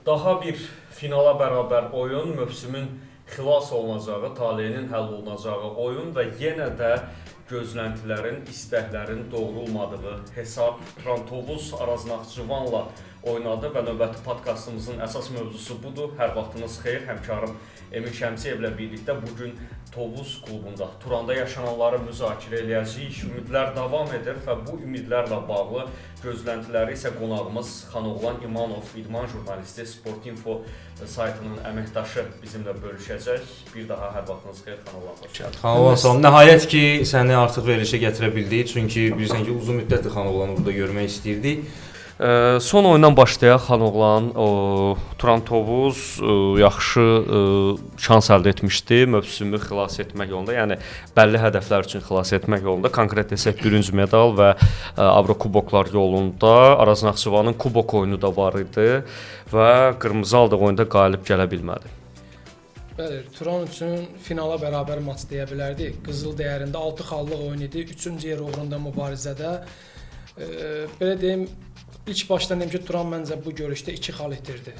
Daha bir finala bərabər oyun, mövsümün xilas olunacağı, taleyinin həll olunacağı oyun və yenə də gözləntilərin, istəklərin doğrulmadığı hesab. Turan Tovuz Araz Naxçıvanla oynadı və növbəti podkastımızın əsas mövzusu budur. Hər vaxtınız xeyir, həmkarım Emin Şəmsiyevlə birlikdə bu gün Tovuz klubunda Turanda yaşananları müzakirə eləyəcəyik. Ümidlər davam edir və bu ümidlərlə bağlı gözləntiləri isə qonağımız Xanoğlan İmanov, idman jurnalisti, Sport Info saytının əməkdaşı bizimlə bölüşəcək. Bir daha hər vaxtınız xeyir Xanoğlan. Xoş gəldin. Xanoğlan salam. Nəhayət ki, səni artıq verilişə gətirə bildik. Çünki bilirsən ki, uzun müddətdir Xanoğlanı burada görmək istəyirdik. Son oyundan başlayaq Xanoğlan. O Turan Tovuz yaxşı şans əldə etmişdi mövsümü xilas etmək yolunda, yəni bəlli hədəflər üçün xilas etmək yolunda. Konkret desək, bürünc medal və Avrokuboklar yolunda Araz Naxçıvanın kubok oyunu da var idi və qırmızı aldığı oyunda qalib gələ bilmədi. Bəli, Turan üçün finala bərabər maç deyə bilərdik. Qızıl dəyərində 6 xallıq oyun idi. 3-cü yer uğrunda mübarizədə. Belə deyim, ilk başdan deyim ki, Turan məncə bu görüşdə 2 xal itirdi.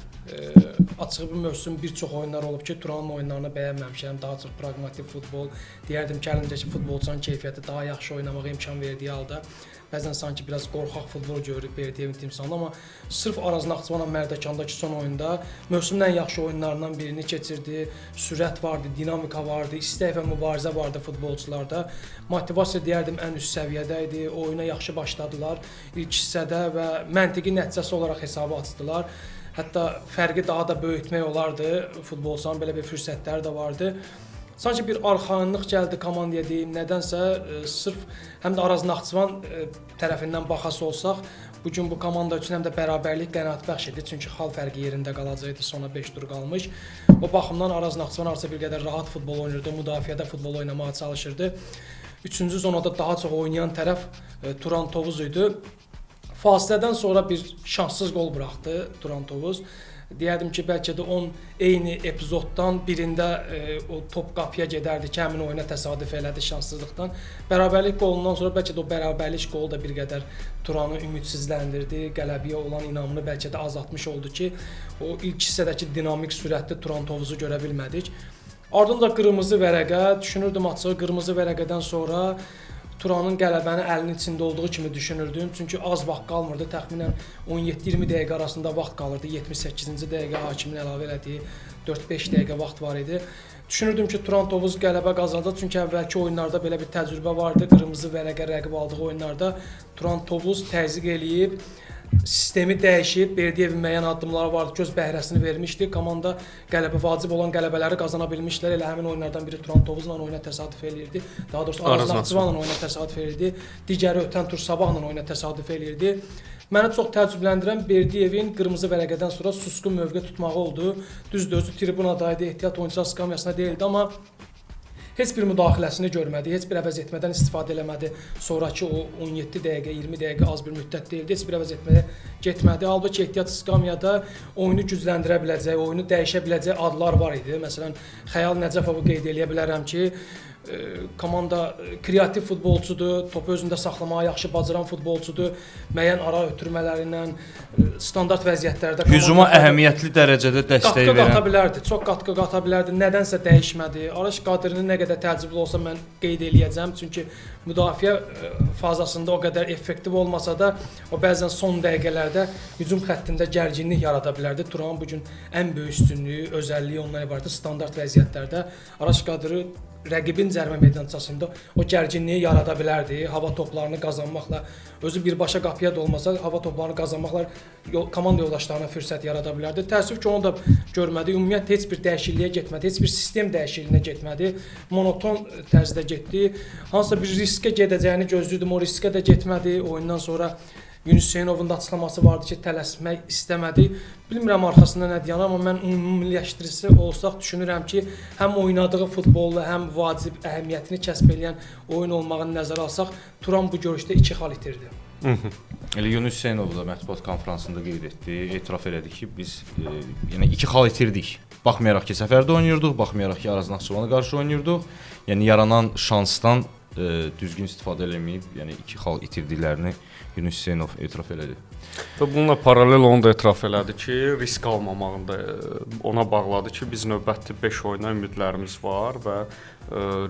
Açığı bu mövsüm bir çox oyunlar olub ki, Turanın oyunlarını bəyənməmişəm. Daha çox praqmatik futbol. Deyərdim ki, əlimdəki futbolçunun keyfiyyəti daha yaxşı oynamağa imkan verdiyi halda bəzən sanki biraz qorxaq futbol görürük Berdiyevin timsalında, amma sırf Araz Naxçıvanla Mərdəkandakı son oyunda mövsümün ən yaxşı oyunlarından birini keçirdi. Sürət vardı, dinamika vardı, istək və mübarizə vardı futbolçularda. Motivasiya deyərdim ən üst səviyyədə idi. Oyuna yaxşı başladılar ilk hissədə və məntiqi nəticəsi olaraq hesabı açdılar. Hətta fərqi daha da böyütmək olardı. Futbolçuların belə bir fürsətləri də vardı. Sanki bir arxayınlıq gəldi komandaya deyim. Nədənsə sırf həm də Araz Naxçıvan tərəfindən baxası olsaq, bu gün bu komanda üçün həm də bərabərlik qənaətbəxş idi. Çünki xal fərqi yerində qalacaqdı, sona 5 tur qalmış. O baxımdan Araz Naxçıvan arası bir qədər rahat futbol oynayırdı, müdafiədə futbol oynamağa çalışırdı. 3-cü zonada daha çox oynayan tərəf Turan Tovuz idi. Fasilədən sonra bir şanssız qol buraxdı Turan Tovuz. Deyərdim ki, bəlkə də on eyni epizoddan birində o top qapıya gedərdi ki, həmin oyuna təsadüf elədi şanssızlıqdan. Bərabərlik qolundan sonra bəlkə də o bərabərlik qolu da bir qədər Turanı ümidsizləndirdi. Qələbəyə olan inamını bəlkə də azaltmış oldu ki, o ilk hissədəki dinamik sürətli Turan Tovuzu görə bilmədik. Ardınca qırmızı vərəqə, düşünürdüm açığı qırmızı vərəqədən sonra Turanın qələbəni əlinin içində olduğu kimi düşünürdüm. Çünki az vaxt qalmırdı. Təxminən 17-20 dəqiqə arasında vaxt qalırdı. 78-ci dəqiqə hakimin əlavə elədiyi 4-5 dəqiqə vaxt var idi. Düşünürdüm ki, Turan Tovuz qələbə qazanacaq. Çünki əvvəlki oyunlarda belə bir təcrübə vardı. Qırmızı vərəqə rəqib aldığı oyunlarda Turan Tovuz təzyiq eləyib, sistemi dəyişib, Berdiyevin müəyyən addımları vardı, göz bəhrəsini vermişdi. Komanda qələbə, vacib olan qələbələri qazana bilmişdilər. Elə həmin oyunlardan biri Turan Tovuzla oyuna təsadüf eləyirdi. Daha doğrusu Araz Naxçıvanla oyuna təsadüf eləyirdi. Digəri ötən tur Sabahla oyuna təsadüf eləyirdi. Məni çox təəccübləndirən Berdiyevin qırmızı vərəqədən sonra susqun mövqe tutmağı oldu. Düzdür, özü tribunadaydı, ehtiyat oyuncular skamyasına deyildi, amma heç bir müdaxiləsini görmədi, heç bir əvəz etmədən istifadə eləmədi. Sonrakı o 17 dəqiqə, 20 dəqiqə az bir müddət deyildi, heç bir əvəz etməyə getmədi. Halbuki ehtiyat skamyada oyunu gücləndirə biləcək, oyunu dəyişə biləcək adlar var idi. Məsələn, Xəyal Nəcəfovu qeyd eləyə bilərəm ki, komanda kreativ futbolçudur, topu özündə saxlamağa yaxşı bacaran futbolçudur. Müəyyən ara ötürmələri ilə standart vəziyyətlərdə hücuma əhəmiyyətli dərəcədə dəstək verən qatqı qata bilərdi, çox qatqı qata bilərdi. Nədənsə dəyişmədi. Araş Qadirinin nə qədər təəccüblü olsa mən qeyd eləyəcəm. Çünki müdafiə fazasında o qədər effektiv olmasa da o bəzən son dəqiqələrdə hücum xəttində gərginlik yarada bilərdi. Turanın bu gün ən böyük üstünlüyü, özəlliyi ondan ibarətdir. Standart vəziyyətlərdə Araş Qadiri rəqibin cərimə meydançasında o gərginliyi yarada bilərdi. Hava toplarını qazanmaqla, özü birbaşa qapıya da olmasa hava toplarını qazanmaqla komanda yoldaşlarına fürsət yarada bilərdi. Təəssüf ki, onu da görmədi. Ümumiyyətlə heç bir dəyişikliyə getmədi, heç bir sistem dəyişikliyinə getmədi. Monoton tərzdə getdi. Hansısa bir riskə gedəcəyini gözləyirdim, o riskə də getmədi. Oyundan sonra Yunus Hüseynovun da açıqlaması vardı ki, tələsmək istəmədi. Bilmirəm arxasında nə dayanır, amma mən ümumiləşdirisi olsaq düşünürəm ki, həm oynadığı futbolla, həm vacib əhəmiyyətini kəsb eləyən oyun olmağını nəzərə alsaq, Turan bu görüşdə 2 xal itirdi. Elə Yunus Hüseynov da mətbuat konfransında qeyd etdi, etiraf elədi ki, biz yəni 2 xal itirdik. Baxmayaraq ki, səfərdə oynayırdıq, baxmayaraq ki, Araz Naxçıvana qarşı oynayırdıq. Yəni yaranan şansdan düzgün istifadə eləməyib, yəni 2 xal itirdiklərini Yunus Hüseynov etiraf elədi. Və bununla paralel onu da etiraf elədi ki, risk almamağını da ona bağladı ki, biz növbəti 5 oyuna ümidlərimiz var və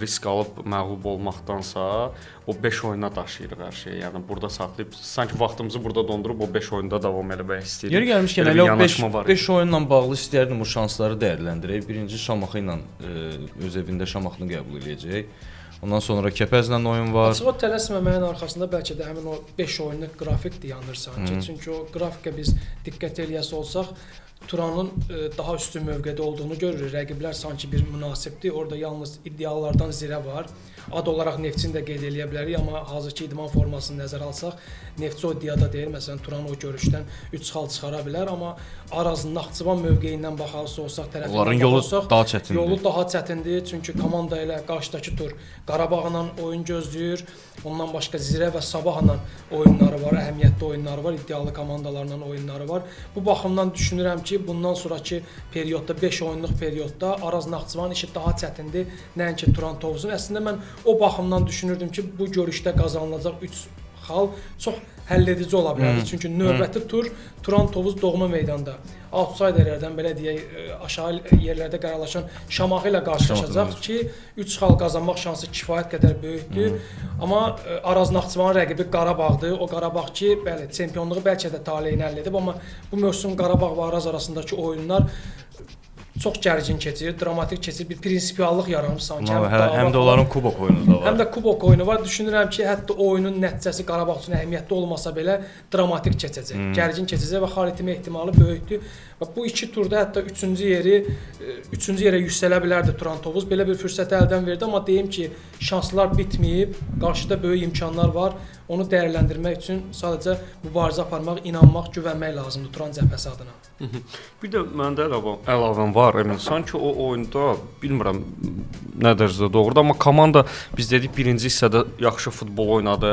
risk alıb məğlub olmaqdansa o 5 oyuna daşıyırıq hər şeyi. Yəni burada saxlayıb sanki vaxtımızı burada dondurub o 5 oyunda davam eləmək istəyirik. Yeri gəlmişkən elə o 5 oyunla bağlı istəyərdim o şansları dəyərləndirək. Birinci Şamaxı ilə öz evində Şamaxını qəbul eləyəcək. Ondan sonra Kəpəzlə oyun var. Açığı tələsməməyin arxasında bəlkə də həmin o 5 oyunluq qrafik dayanır sanki. Çünki o qrafikə biz diqqət eləyəsi olsaq, Turanın daha üstün mövqedə olduğunu görürük. Rəqiblər sanki bir münasibdir. Orada yalnız iddialardan zirə var. Ad olaraq Neftçini də qeyd eləyə bilərik, amma hazırki idman formasını nəzərə alsaq, Neftçi o iddiada deyil. Məsələn, Turan o görüşdən 3 xal çıxara bilər, amma Araz Naxçıvan mövqeyindən baxarsa olsaq, tərəfindən onların yolu daha çətindir. Yolu daha çətindir, çünki komanda ilə qarşıdakı tur Qarabağla oyun gözləyir. Ondan başqa Zirə və Sabahla oyunları var, əhəmiyyətli oyunları var, iddialı komandalarla oyunları var. Bu baxımdan düşünürəm ki, bundan sonrakı periodda, 5 oyunluq periodda Araz Naxçıvanın işi daha çətindir, nəinki Turan Tovuzun. Əslində mən o baxımdan düşünürdüm ki, bu görüşdə qazanılacaq 3 xal çox həlledici ola bilərdi. Çünki növbəti tur Turan Tovuz doğma meydanda outsiderlərdən, belə deyək, aşağı yerlərdə qərarlaşan Şamaxı ilə qarşılaşacaq ki, 3 xal qazanmaq şansı kifayət qədər böyükdür. Amma Araz Naxçıvanın rəqibi Qarabağdır. O Qarabağ ki, bəli, çempionluğu bəlkə də taleyini əldə edib, amma bu mövsüm Qarabağ və Araz arasındakı oyunlar çox gərgin keçir, dramatik keçir, bir prinsipiallıq yaranır sanki. Həm də onların kubok oyunu da var. Həm də kubok oyunu var. Düşünürəm ki, hətta oyunun nəticəsi Qarabağ üçün əhəmiyyətli olmasa belə dramatik keçəcək, gərgin keçəcək və xal itmə ehtimalı böyükdür. Və bu iki turda hətta üçüncü yerə yüksələ bilərdi Turan Tovuz. Belə bir fürsəti əldən verdi, amma deyim ki, şanslar bitməyib, qarşıda böyük imkanlar var. Onu dəyərləndirmək üçün sadəcə mübarizə aparmaq, inanmaq, güvənmək lazımdır Turan cəbhəsi adına. Bir də məndə əlavəm var, Emin. Sanki o oyunda, bilmirəm nə dərəcədə doğrudur, amma komanda biz dedik birinci hissədə yaxşı futbol oynadı,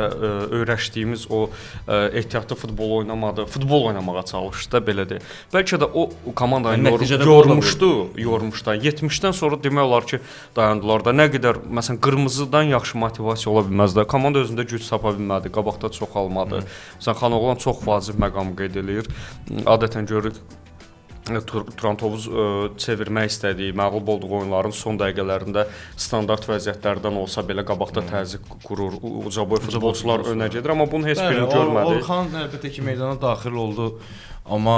öyrəşdiyimiz o ehtiyatlı futbol oynamadı, futbol oynamağa çalışdı da, belə deyək. Bəlkə də o komandanı yormuşdu. 70-dən sonra demək olar ki, dayandılar da. Nə qədər, məsələn, qırmızıdan yaxşı motivasiya ola bilməz də. Komanda özündə güc tapa bilmədi, qabaqda çox almadı. Məsələn, Xanoğlan çox vacib məqam qeyd eləyir. Adətən görürük, Turan Tovuz çevirmək istədiyi, məğlub olduğu oyunların son dəqiqələrində standart vəziyyətlərdən olsa belə qabaqda təzyiq qurur, ucaboy futbolçular önə gedir, amma bunun heç birini görmədik. Orxan əlbəttə ki, meydana daxil oldu, amma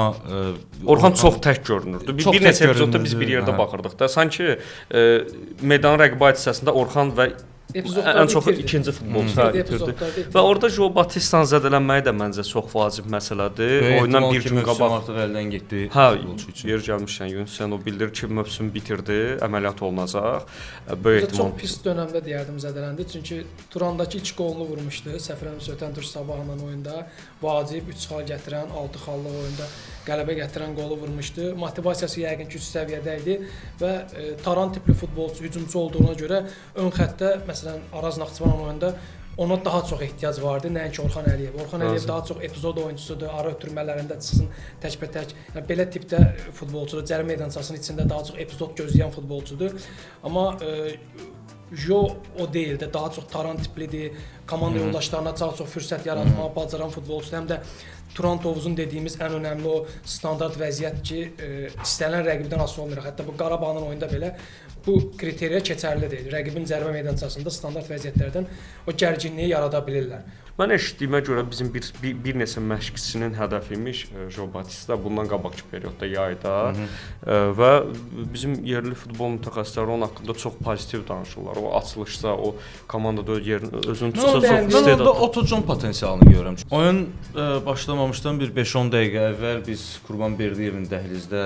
Orxan çox tək görünürdü. Bir neçə epizodda biz bir yerdə baxırdıq da. Sanki meydanın rəqibə hissəsində Orxan və ən çox ikinci futbolçu itirdi. Və orada Joe Batista'nın zədələnməyi də məncə çox vacib məsələdir. Oyundan bir gün qabaq artıq əldən getdi. Hə, yer gəlmişkən Yunus Hüseynov bildirir ki, mövsüm bitirdi, əməliyyat olunacaq. Böyük ehtimal. Çox pis dönəmdə deyərdim zədələndi. Çünki Turandakı ilk qolunu vurmuşdu. Səhv eləmirəmsə ötən tur Sabahla oyunda vacib 3 xal gətirən, 6 xallıq oyunda qələbə gətirən qolu vurmuşdu. Motivasiyası yəqin ki, üst səviyyədə idi və Taran tipli futbolçu, hücumçu olduğuna görə ön xəttdə məsələn Araz Naxçıvan oyunda ona daha çox ehtiyac vardı, nəinki Orxan Əliyev. Orxan Əliyev daha çox epizod oyunçusudur, ara ötürmələrində çıxsın təkbətək. Yəni belə tipdə futbolçudur, cərimə meydançasının içində daha çox epizod gözləyən futbolçudur. Amma Jo o deyil də, daha çox Taran tiplidir, komanda yoldaşlarına daha çox fürsət yaratmağı bacaran futbolçudur. Həm də Turan Tovuzun dediyimiz ən önəmli o standart vəziyyət ki, istənilən rəqibdən asılı olmayaraq, hətta bu Qarabağın oyunda belə bu kriteriya keçərli deyil. Rəqibin cərimə meydançasında standart vəziyyətlərdən o gərginliyi yarada bilirlər. Mən eşitdiyimə görə bizim bir neçə məşqçinin hədəfi imiş Joe Batista bundan qabaqki periodda, yayda və bizim yerli futbol mütəxəssisləri onun haqqında çox pozitiv danışırlar. O açılışda, o komandada özünü tutsa çox istedadlı. Mən orada Otto John potensialını görürəm. Oyun başlamamışdan bir 5-10 dəqiqə əvvəl biz Qurban Berdiyevin dəhlizdə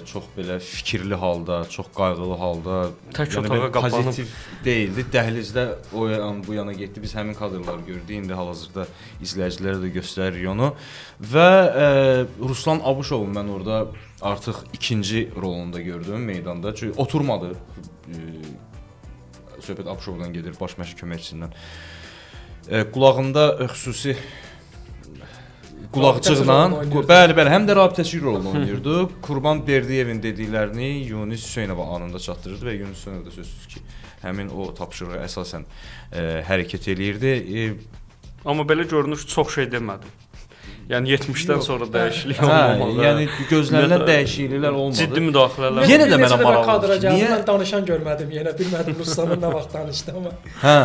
çox belə fikirli halda, çox qayğılı halda, tək otağa qapanıb pozitiv deyildi. Dəhlizdə o yan bu yana getdi. Biz həmin kadrları gördük. İndi hal-hazırda izləyicilərə də göstəririk onu. Və Ruslan Abuşovu mən orada artıq ikinci rolunda gördüm meydanda. Çünki oturmadı. Söhbət Abuşovdan gedir, baş məşq köməkçisindən. Qulağında xüsusi qulaqcıqla, bəli, bəli, həm də rabitəçi rolunu oynayırdı. Qurban Berdiyevin dediklərini Yunis Hüseynova anında çatdırırdı və Yunis Hüseynov da sözsüz ki, həmin o tapşırığa əsasən hərəkət eləyirdi. Amma belə görünür, çox şey demədi. Yəni 70-dən sonra dəyişiklik olmamalı. Yəni gözlənilən dəyişikliklər olmadı. Ciddi müdaxilələr. Yenə də mənə maraqlıdır. Niyə? Mən danışan görmədim, yenə bilmədim Ruslanın nə vaxt danışdı amma. Hə.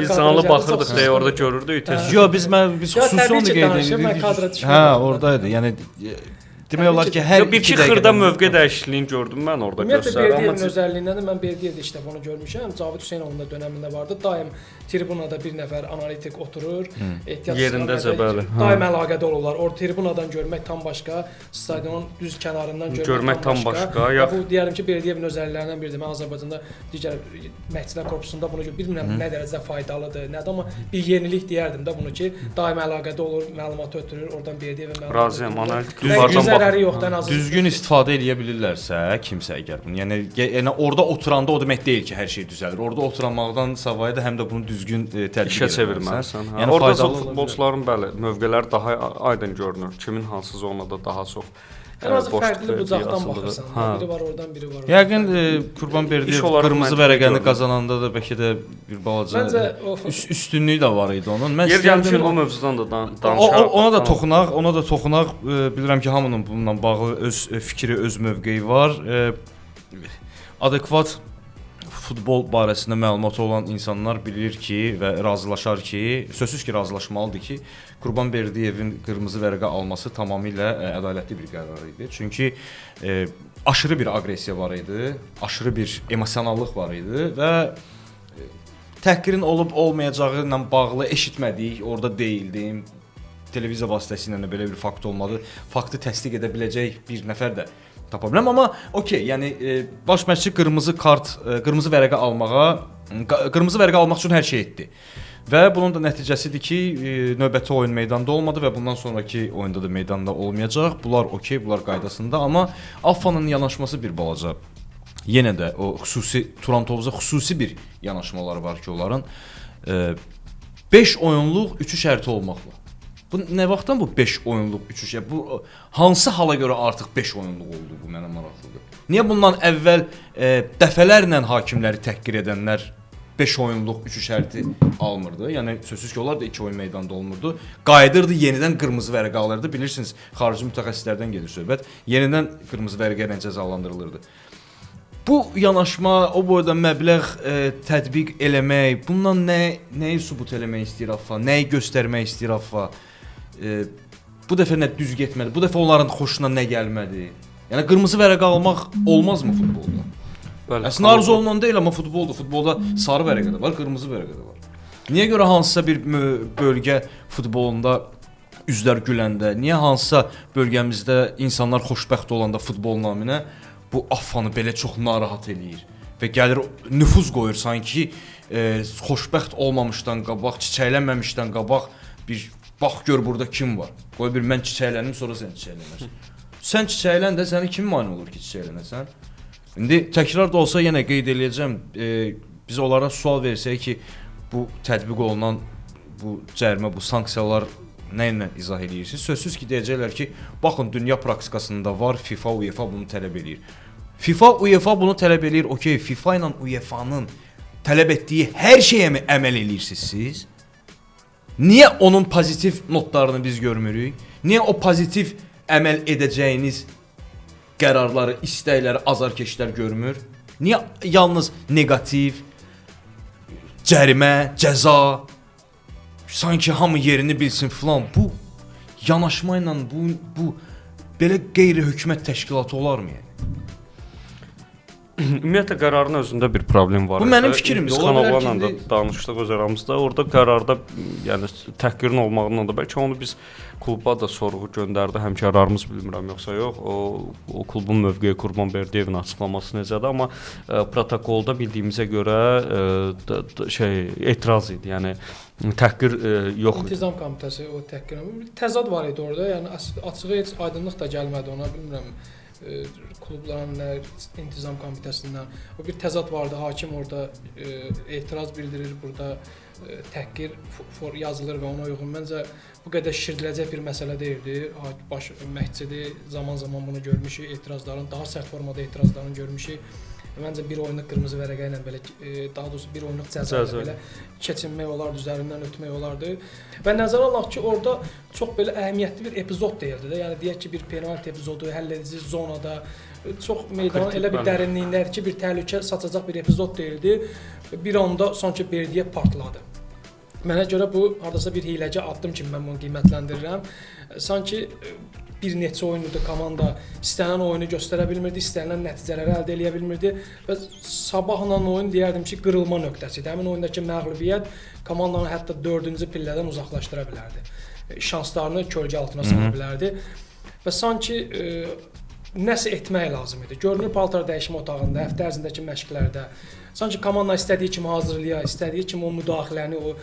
Biz canlı baxırdıq deyə orada görürdük tez. Yox, biz xüsusi onu qeyd edirdik. Hə, oradaydı. Yəni demək olar ki, hər bir iki xırda mövqe dəyişikliyini gördüm mən orada göstərir. Ümumiyyətlə Berdiyevin özəlliyindən də mən Berdiyevdə ilk dəfə onu görmüşəm. Cavid Hüseynovun da dönəmində vardı. Daim tribunada bir nəfər analitik oturur. Ehtiyat yerindəcə bəli. Daim əlaqədə olurlar. Or tribunadan görmək tam başqa, stadionun düz kənarından görmək tam başqa. Bu deyərəm ki, Berdiyevin özəlliklərindən biridir. Mən Azərbaycanda digər məşqçilər korpusunda bunu bilmirəm nə dərəcədə faydalıdır, nədir, amma bir yenilik deyərdim də bunu ki, daim əlaqədə olur, məlumatı ötürür, oradan Berdiyevə məlumat. Razıyam, analitik yuxarıdan bax. Düzgün istifadə eləyə bilirlərsə, kimsə əgər bunu, yəni orada oturanda o demək deyil ki, hər şey düzəlir. Orada oturanmaqdan savayı da həm də bunu düzgün tətbiq işə çevirməlisən. Hə. Yəni orada futbolçuların bəli, mövqeləri daha aydın görünür. Kimin hansı zonada daha çox ən azı fərqli bucaqdan baxırsan. Hə. Biri var oradan, biri var oradan. Yəqin Qurban Berdiyev qırmızı vərəqəni qazananda da bəlkə də bir balaca üstünlüyü də var idi onun. Mən yer gəlmişkən o mövzudan da danışaq. Ona da toxunaq, ona da toxunaq. Bilirəm ki, hamının bununla bağlı öz fikri, öz mövqeyi var. Adekvat futbol barəsində məlumatı olan insanlar bilir ki və razılaşar ki, sözsüz ki, razılaşmalıdır ki, Qurban Berdiyevin qırmızı vərəqə alması tamamilə ədalətli bir qərar idi. Çünki aşırı bir aqressiya var idi, aşırı bir emosionallıq var idi və təhqirin olub olmayacağı ilə bağlı eşitmədik, orada deyildim. Televiziya vasitəsilə də belə bir fakt olmadı. Faktı təsdiq edə biləcək bir nəfər də tapa bilməm, amma okey, yəni baş məşqçi qırmızı kart, qırmızı vərəqə almağa, qırmızı vərəqə almaq üçün hər şey etdi. Və bunun da nəticəsidir ki, növbəti oyun meydanda olmadı və bundan sonraki oyunda da meydanda olmayacaq. Bunlar okey, bunlar qaydasında, amma AFFA-nın yanaşması bir balaca. Yenə də o xüsusi Turan Tovuza xüsusi bir yanaşmaları var ki, onların 5 oyunluq 3-ü şərti olmaqla. Bu nə vaxtdan bu 5 oyunluq 3-ü? Bu hansı hala görə artıq 5 oyunluq oldu, bu mənə maraqlıdır. Niyə bundan əvvəl dəfələrlə hakimləri təhqir edənlər 5 oyunluq 3-ü şərti almırdı? Yəni sözsüz ki, onlar da 2 oyun meydanda olmurdu. Qayıdırdı, yenidən qırmızı vərəqə alırdı. Bilirsiniz, xarici mütəxəssislərdən gedir söhbət. Yenidən qırmızı vərəqə ilə cəzalandırılırdı. Bu yanaşma, o boyda məbləğ tətbiq eləmək, bundan nəyi sübut eləmək istəyir AFFA, nəyi göstərmək istəyir AFFA? Bu dəfə nə düz getmədi, bu dəfə onların xoşuna nə gəlmədi? Yəni qırmızı vərəqə almaq olmazmı futbolda? Bəli, əslində arzu olunan deyil, amma futboldur. Futbolda sarı vərəqə də var, qırmızı vərəqə də var. Niyə görə hansısa bir bölgə futbolunda üzlər güləndə, niyə hansısa bölgəmizdə insanlar xoşbəxt olanda futbol naminə bu AFFA-nı belə çox narahat eləyir və gəlir nüfuz qoyur sanki xoşbəxt olmamışdan qabaq, çiçəklənməmişdən qabaq bir bax gör burada kim var. Qoy bir mən çiçəklənim, sonra sən çiçəklənərsən. Sən çiçəklən də səni kim mane olur ki, çiçəklənəsən? İndi təkrar da olsa yenə qeyd eləyəcəm, biz onlara sual versək ki, bu tətbiq olunan bu cərimə, bu sanksiyalar nə ilə izah eləyirsiniz? Sözsüz ki, deyəcəklər ki, baxın dünya praktikasında var, FIFA, UEFA bunu tələb eləyir. FIFA, UEFA bunu tələb eləyir, okey, FIFA ilə UEFA-nın tələb etdiyi hər şeyə mi əməl eləyirsiniz siz? Niyə onun pozitiv notlarını biz görmürük? Niyə o pozitiv əməl edəcəyiniz qərarları, istəkləri azarkeşlər görmür? Niyə yalnız neqativ, cərimə, cəza, sanki hamı yerini bilsin filan, bu yanaşma ilə bu belə qeyri-hökumət təşkilatı olarmı yəni? Ümumiyyətlə qərarın özündə bir problem var. Bu mənim fikrimdir. Biz Xanoğlanla da danışdıq öz aramızda. Orada qərarda yəni təhqirin olmağından da bəlkə onu biz kluba da sorğu göndərdi. Həmkarlarımız bilmirəm yoxsa yox. O klubun mövqeyi Qurban Berdiyevin açıqlaması necədir, amma protokolda bildiyimizə görə etiraz idi. Yəni təhqir yox idi. İntizam komitəsi o təhqir. Təzad var idi orada. Yəni açığı heç aydınlıq da gəlmədi ona, bilmirəm. Klubların nə intizam komitəsindən. O bir təzad vardı. Hakim orada etiraz bildirir, burada təhqir yazılır və ona uyğun. Məncə bu qədər şişirdiləcək bir məsələ deyildi. Baş məşqçidir. Zaman-zaman bunu görmüşük, etirazların, daha sərt formada etirazlarını görmüşük. Məncə bir oyunluq qırmızı vərəqə ilə belə, daha doğrusu bir oyunluq cəza ilə belə keçinmək olardı, üzərindən ötmək olardı. Və nəzərə alaq ki, orada çox belə əhəmiyyətli bir epizod deyildi də. Yəni deyək ki, bir penalti epizodu həll edici zonada çox meydanın elə bir dərinliyindədir ki, bir təhlükə saçacaq bir epizod deyildi. Bir anda sanki Berdiyev partladı. Mənə görə bu hardasa bir hiyləcə addım kimi mən bunu qiymətləndirirəm. Sanki bir neçə oyun idi komanda istənilən oyunu göstərə bilmirdi, istənilən nəticələri əldə eləyə bilmirdi və sabahla oyun deyərdim ki, qırılma nöqtəsi idi. Həmin oyundakı məğlubiyyət komandanı hətta 4-cü pillədən uzaqlaşdıra bilərdi. Şanslarını kölgə altına sala bilərdi və sanki nəsə etmək lazım idi. Görünür paltar dəyişmə otağında, həftə ərzindəki məşqlərdə sanki komanda istədiyi kimi hazırlaya, istədiyi kimi o müdaxiləni, o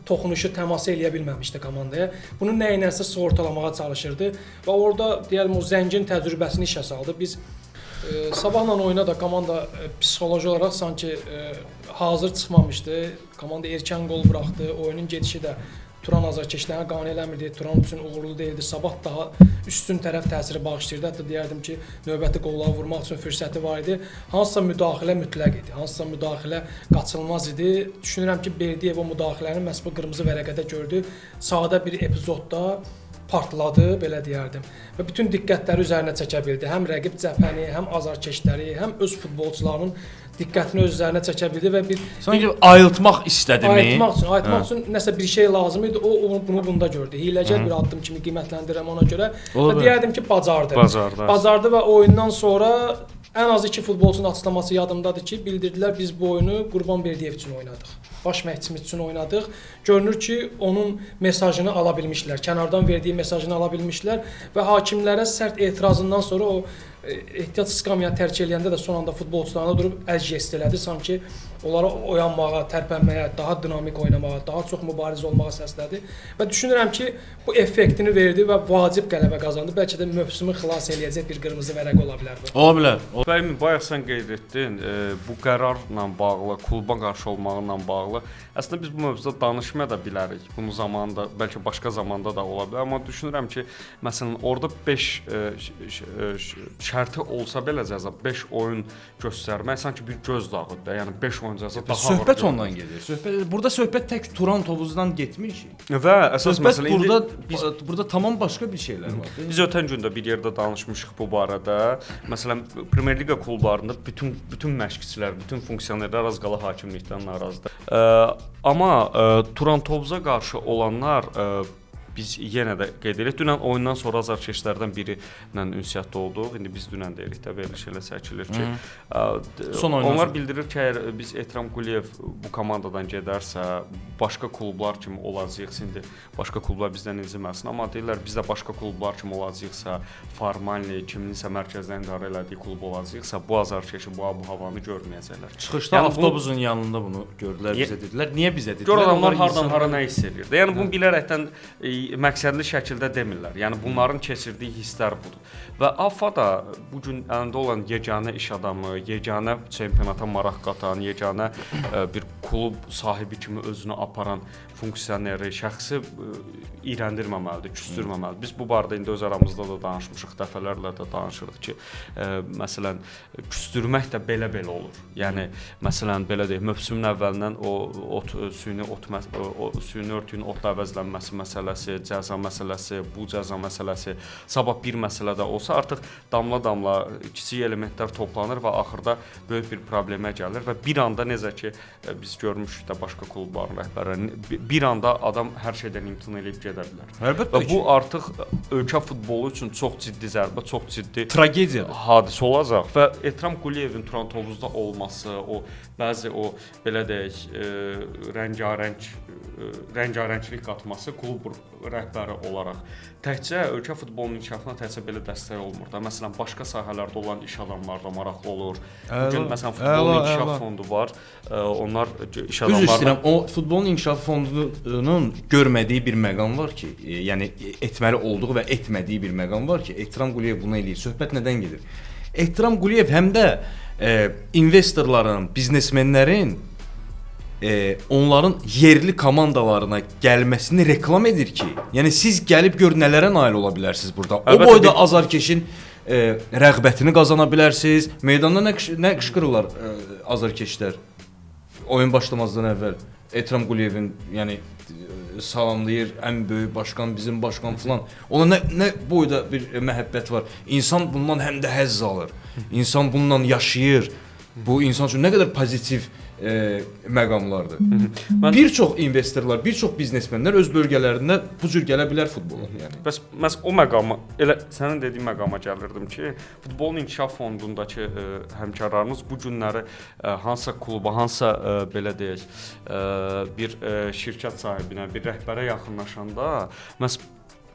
toxunuşu, təması eləyə bilməmişdi komandaya. Bunu nə ilənsə sığortalamağa çalışırdı və orada deyəlim o zəngin təcrübəsini işə saldı. Biz sabahla oyuna da komanda psixoloji olaraq sanki hazır çıxmamışdı. Komanda erkən qol buraxdı, oyunun gedişi də Turan azarkeşlərini qane eləmirdi, Turan üçün uğurlu deyildi. Sabah daha üstün tərəf təsiri bağışlayırdı. Hətta deyərdim ki, növbəti qolları vurmaq üçün fürsəti var idi. Hansısa müdaxilə mütləq idi, hansısa müdaxilə qaçılmaz idi. Düşünürəm ki, Berdiyev o müdaxiləni məhz bu qırmızı vərəqədə gördü. Sadə bir epizodda partladı, belə deyərdim. Və bütün diqqətləri üzərinə çəkə bildi. Həm rəqib cəbhəni, həm azarkeşləri, həm öz futbolçularının diqqətini öz üzərinə çəkə bildi və bir sanki ayıltmaq istədimi? Ayıltmaq üçün nəsə bir şey lazım idi. O bunu bunda gördü. Hiləgər bir addım kimi qiymətləndirirəm ona görə. Və deyərdim ki, bacardı. Bacardı və oyundan sonra ən az 2 futbolçunun açıqlaması yadımdadır ki, bildirdilər biz bu oyunu Qurban Berdiyev üçün oynadıq. Baş məşqçimiz üçün oynadıq. Görünür ki, onun mesajını ala bilmişlər. Kənardan verdiyi mesajını ala bilmişlər və hakimlərə sərt etirazından sonra o ehtiyat skamya tərk eləyəndə də son anda futbolçularına durub əl jest elədi. Sanki onlara oyanmağa, tərpənməyə, daha dinamik oynamağa, daha çox mübariz olmağa səslədi. Və düşünürəm ki, bu effektini verdi və vacib qələbə qazandı. Bəlkə də mövsümü xilas eləyəcək bir qırmızı vərəq ola bilər bu. Ola bilər. Bəli, bayaq sən qeyd etdin, bu qərarla bağlı, kluba qarşı olmağınla bağlı. Əslində biz bu mövzuda danışmaya da bilərik. Bunu zamanında, bəlkə başqa zamanda da ola bilər. Amma düşünürəm ki, məsələn, orada 5 şərti olsa belə cəza 5 oyun göstərmək sanki bir göz dağıdır da. Yəni 5 oyun cəza daha ağır. Söhbət ondan gedir. Söhbət burada söhbət tək Turan Tovuzdan getmir ki. Və əsas söhbət məsələ burada biz burada tamam başqa bir şeylər var. Biz ötən gün də bir yerdə danışmışıq bu barədə. Məsələn, Premyer Liqa klublarında bütün məşqçilər, bütün funksionerlər az qala hakimlikdən narazıdır. Amma Turan Tovuza qarşı olanlar biz yenə də qeyd edirik. Dünən oyundan sonra azarkeşlərdən biri ilə ünsiyyətdə olduq. İndi biz dünən deyirik də, veriliş elə çəkilir ki, onlar bildirir ki, əgər biz Etram Quliyev bu komandadan gedərsə, başqa klublar kimi olacağıq. İndi başqa klublar bizdən inciməsin, amma deyirlər biz də başqa klublar kimi olacağıqsa, formalni kiminsə mərkəzdən idarə elədiyi klub olacağıqsa, bu azarkeşi, bu havanı görməyəcəklər. Çıxışda yəni, avtobusun yanında bunu gördülər, bizə dedilər. Niyə bizə dedilər? Gör adamlar hardan hara nə hiss eləyir. Yəni bunu bilərəkdən məqsədli şəkildə demirlər. Yəni bunların keçirdiyi hisslər budur. Və AFA da bu gün əlində olan yeganə iş adamı, yeganə çempionata maraq qatan, yeganə bir klub sahibi kimi özünü aparan funksioneri, şəxsi iyrəndirməməlidir, küstürməməlidir. Biz bu barədə indi öz aramızda da danışmışıq, dəfələrlə də danışırıq ki, məsələn, küstürmək də belə-belə olur. Yəni məsələn belə deyək, mövsümün əvvəlindən o ot süni ot süni örtüyün otla əvəzlənməsi məsələsi, cəza məsələsi, bu cəza məsələsi, sabah bir məsələ də olsa artıq damla-damla kiçik elementlər toplanır və axırda böyük bir problemə gəlir və bir anda necə ki biz görmüşük də başqa klubların rəhbərlərini, bir anda adam hər şeydən imtina eləyib gedə bilər. Əlbəttə və bu artıq ölkə futbolu üçün çox ciddi zərbə, çox ciddi tragediyadır, hadisə olacaq və Etram Quliyevin Turan Tovuzda olması, o bəzi o belə deyək, rəngarənglik qatması klub rəhbəri olaraq təkcə ölkə futbolunun inkişafına təkcə belə dəstək olmur da. Məsələn, başqa sahələrdə olan iş adamları da maraqlı olur. Bu gün məsələn futbolun inkişaf fondu var. Onlar iş adamlarına. Üzr istəyirəm, o futbolun inkişaf fondunun görmədiyi bir məqam var ki, yəni etməli olduğu və etmədiyi bir məqam var ki, Ehtiram Quliyev bunu eləyir. Söhbət nədən gedir? Ehtiram Quliyev həm də investorların, biznesmenlərin onların yerli komandalarına gəlməsini reklam edir ki, yəni siz gəlib gör nələrə nail ola bilərsiniz burada. Əlbəttə, o boyda azarkeşin rəğbətini qazana bilərsiniz. Meydanda nə qışqırırlar azarkeşlər oyun başlamazdan əvvəl? Ehtiram Quliyevin, yəni salamlayır, ən böyük başqan, bizim başqan filan. Ona nə boyda bir məhəbbət var. İnsan bundan həm də həzz alır. İnsan bununla yaşayır. Bu insan üçün nə qədər pozitiv məqamlardır. Bir çox investorlar, bir çox biznesmenlər öz bölgələrində bu cür gələ bilər futbola. Yəni. Bəs məhz o məqama, elə sənin dediyin məqama gəlirdim ki, futbolun inkişaf fondundakı həmkarlarımız bu günləri hansısa kluba, hansısa belə deyək, bir şirkət sahibinə, bir rəhbərə yaxınlaşanda məhz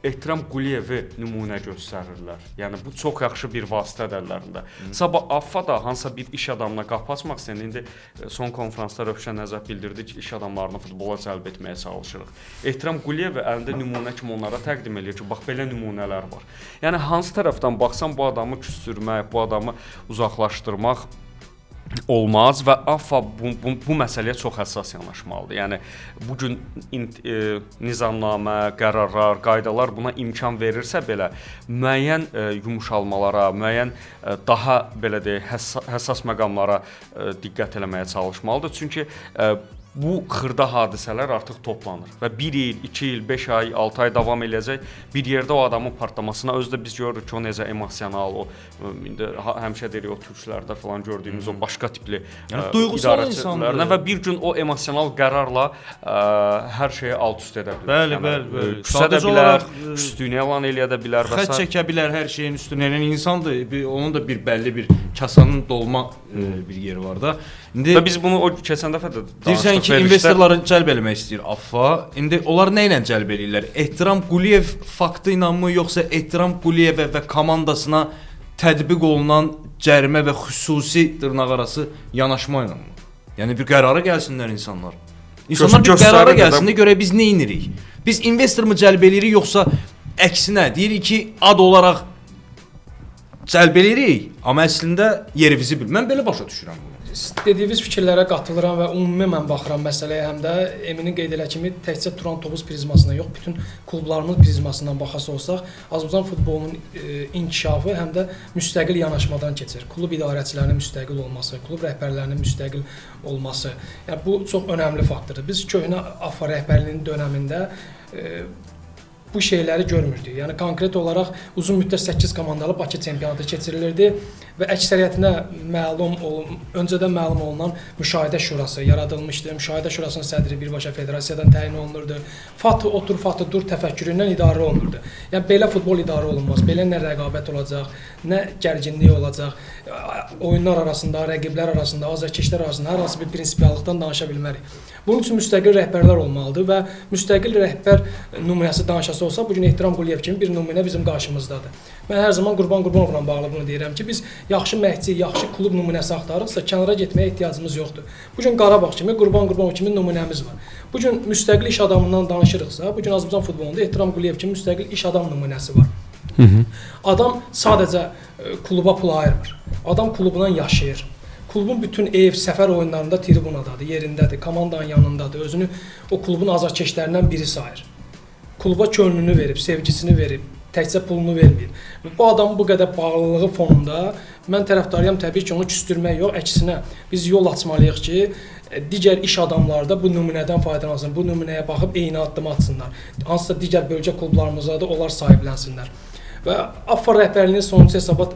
Ehtiram Quliyevi nümunə göstərirlər. Yəni bu çox yaxşı bir vasitədir əllərində. Sabah AFFA da hansısa bir iş adamına qapı açmaq istəyəndə, indi son konfransda Rövşən Nəzər bildirdi ki, iş adamlarını futbola cəlb etməyə çalışırıq. Ehtiram Quliyevi əlində nümunə kimi onlara təqdim eləyir ki, bax belə nümunələr var. Yəni hansı tərəfdən baxsan bu adamı küstürmək, bu adamı uzaqlaşdırmaq olmaz və AFFA bu məsələyə çox həssas yanaşmalıdır. Yəni bu gün nizamnamə, qərarlar, qaydalar buna imkan verirsə belə müəyyən yumuşalmalara, müəyyən daha belə deyək həssas məqamlara diqqət eləməyə çalışmalıdır. Çünki bu xırda hadisələr artıq toplanır və 1 il, 2 il, 5 ay, 6 ay davam eləyəcək. Bir yerdə o adamın partlamasına, özü də biz görürük ki, o necə emosional, o indi həmişə deyirik o türklərdə falan gördüyümüz o başqa tipli yəni, idarəçilərlə və bir gün o emosional qərarla hər şeyi alt üst edə bilər. Bəli, yəni, bəli, bəli. Küsə də bilər, küstüyünü elan eləyə də bilər və xətt çəkə bilər hər şeyin üstünə. Yəni insandır, onun da bir bəlli bir kasanın dolma bir yeri var da. İndi və biz bunu o keçən dəfə də danışdıq. Ki, investorları cəlb eləmək istəyir AFFA. İndi onlar nə ilə cəlb eləyirlər? Ehtiram Quliyev faktı ilə mı, yoxsa Ehtiram Quliyevə və komandasına tətbiq olunan cərimə və xüsusi dırnaqarası yanaşma ilə mı? Yəni bir qərara gəlsinlər insanlar. İnsanlar bir qərara gəlsin də görək biz nə edirik? Biz investor mu cəlb eləyirik, yoxsa əksinə deyirik ki, ad olaraq cəlb eləyirik, amma əslində yerimizi bil. Mən belə başa düşürəm bunu. Dediyiniz fikirlərə qatılıram və ümumi mən baxıram məsələyə, həm də Eminin qeyd elədiyi kimi təkcə Turan Tovuz prizmasından yox, bütün klublarımız prizmasından baxası olsaq, Azərbaycan futbolunun inkişafı həm də müstəqil yanaşmadan keçir. Klub idarəçilərinin müstəqil olması, klub rəhbərlərinin müstəqil olması. Yəni bu çox önəmli faktordur. Biz köhnə AFFA rəhbərliyinin dönəmində bu şeyləri görmürdük. Yəni konkret olaraq uzun müddət 8 komandalı Bakı çempionatı keçirilirdi və əksəriyyətinə məlum öncədən məlum olunan müşahidə şurası yaradılmışdı. Müşahidə şurasının sədri birbaşa federasiyadan təyin olunurdu. Fatı otur, fatı dur təfəkküründən idarə olunurdu. Yəni belə futbol idarə olunmaz. Belə nə rəqabət olacaq, nə gərginlik olacaq. Oyunlar arasında, rəqiblər arasında, azarkeşlər arasında hər hansı bir prinsipiallıqdan danışa bilmərik. Bunun üçün müstəqil rəhbərlər olmalıdır və müstəqil rəhbər nümunəsi danışası olsa, bugün Ehtiram Quliyev kimi bir nümunə bizim qarşımızdadır. Mən hər zaman Qurban Qurbanovla bağlı bunu deyirəm ki, biz yaxşı məşqçi, yaxşı klub nümunəsi axtarırsa, kənara getməyə ehtiyacımız yoxdur. Bugün Qarabağ kimi, Qurban Qurbanov kimi nümunəmiz var. Bugün müstəqil iş adamından danışırıqsa, bugün Azərbaycan futbolunda Ehtiram Quliyev kimi müstəqil iş adam nümunəsi var. Adam sadəcə kluba pul ayırmır. Adam klubundan yaşayır. Klubun bütün ev, səfər oyunlarında tribunadadır, yerindədir, komandanın yanındadır. Özünü o klubun azarkeşlərindən biri sayır. Kluba könlünü verib, sevgisini verib, təkcə pulunu verməyib. Bu adamın bu qədər bağlılığı fonunda mən tərəfdarıyam təbii ki, onu küstürmək yox, əksinə biz yol açmalıyıq ki, digər iş adamları da bu nümunədən faydalansın, bu nümunəyə baxıb eyni addımı atsınlar. Hansısa digər bölgə klublarımıza da onlar sahiblənsinlər. Və AFFA rəhbərliyinin sonuncu hesabat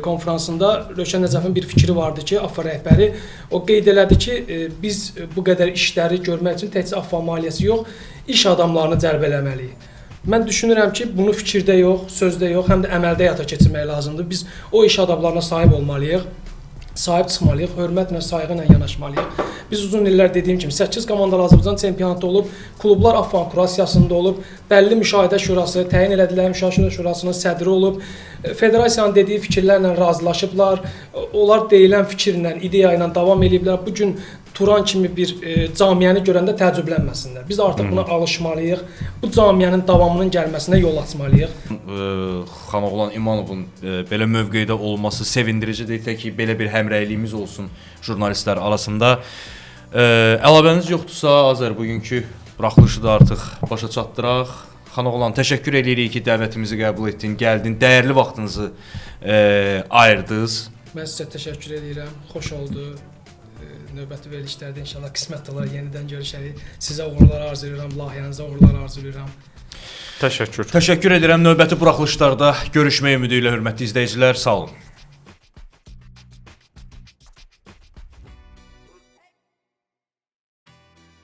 konfransında Rövşən Nəcəfin bir fikri vardı ki, AFFA rəhbəri o qeyd elədi ki, biz bu qədər işləri görmək üçün təkcə AFFA maliyyəsi yox, iş adamlarını cəlb eləməliyik. Mən düşünürəm ki, bunu fikirdə yox, sözdə yox, həm də əməldə həyata keçirmək lazımdır. Biz o iş adamlarına sahib olmalıyıq. Sahib çıxmalıyıq, hörmətlə, sayğı ilə yanaşmalıyıq. Biz uzun illər dediyim kimi 8 komandalı Azərbaycan çempionatı olub, klublar AFF kurasiyasında olub, bəlli müşahidə şurası, təyin elədilər müşahidə şurasının sədri olub. Federasiyanın dediyi fikirlərlə razılaşıblar. Onlar deyilən fikirlə, ideya ilə davam eləyiblər. Bu gün Turan kimi bir camiəni görəndə təəccüblənməsinlər. Biz artıq buna alışmalıyıq. Bu camiənin davamının gəlməsinə yol açmalıyıq. Xanoğlan İmanovun belə mövqedə olması sevindiricidir. Tək ki, belə bir həmrəyliyimiz olsun jurnalistlər arasında. Əlavəniz yoxdursa, Azər, bugünkü buraxılışı da artıq başa çatdıraq. Xanoğlan, təşəkkür eləyirik ki, dəvətimizi qəbul etdin, gəldin, dəyərli vaxtınızı ayırdınız. Mən sizə təşəkkür edirəm. Xoş oldu. Növbəti verilişlərdə inşallah qismət olar yenidən görüşərik. Sizə uğurlar arzulayıram, layihənizə uğurlar arzulayıram. Təşəkkür. Təşəkkür edirəm. Növbəti buraxılışlarda görüşmək ümidi ilə hörmətli izləyicilər, sağ olun.